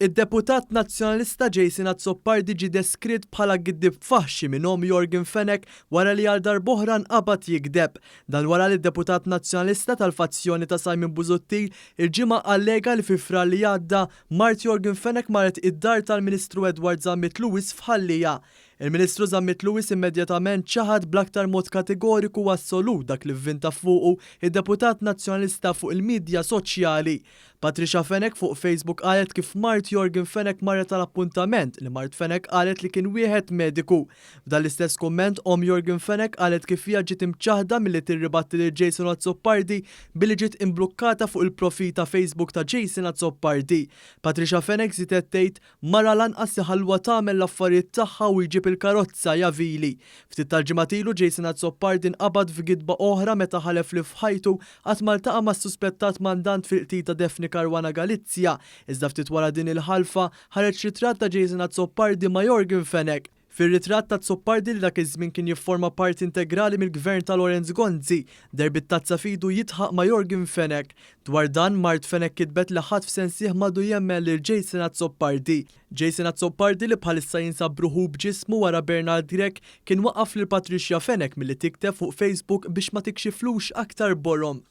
Id-deputat Nazzjonalista Jason Azzopardi ġie deskritt bħala giddieb faħxi minn omm Yorgen Fenech wara li għal darb'oħra nqabad jigdeb. Dan wara li d-deputat Nazzjonalista tal-fazzjoni ta' Simon Busuttil il-Ġimgħa allega li fi Frar li għadda mart Yorgen Fenech marret id-dar tal-Ministru Edward Zammit Lewis f'Ħal Lija. Il-Ministru Zammit Lewis immedjatament ċaħad bl-aktar mod kategoriku u assolut dak li vvinta fuqu id-deputat Nazzjonalista fuq il-midja soċjali. Patricia Fenech fuq Facebook qalet kif mart Yorgen Fenech marret għal appuntament li mart Fenech qalet li kien wieħed mediku. F'dan l-istess kumment omm Yorgen Fenech qalet kif hija ġiet imċaħħda milli tirribatti lil Jason Azzopardi billi ġiet imblukkata fuq il-profil ta' Facebook ta' Jason Azzopardi. Patricia Fenech żiedet tgħid Mara lanqas iħalluha tagħmel l-affarijiet tagħha u jġib il-karozza, ja vili. Ftit tal-ġimgħat ilu Jason Azzopardi nqabad f'gidba oħra meta ħalef li f'ħajtu qatt ma ltaqa' mas-suspettat mandant fil-qtil ta' Daphne Caruana Galizia. Iżda ftit wara din il-ħalfa, ħareġ ritratt ta' Jason Azzopardi ma' Yorgen Fenech. Fir-ritratt, Azzopardi li dak iż-żmien kien jifforma parti integrali mill-Gvern ta' Lawrence Gonzi, deher bit-tazza f'idu jidħaq ma' Yorgen Fenech. Dwar dan, mart Fenech kitbet li ħadd f'sensih m'għadu jemmen lil Jason Azzopardi. Jason Azzopardi li bħalissa jinsab b'ruħu u b'ġismu wara Bernard Grech kien waqqaf lil Patricia Fenech milli tikteb fuq Facebook biex ma tikxiflux aktar borom.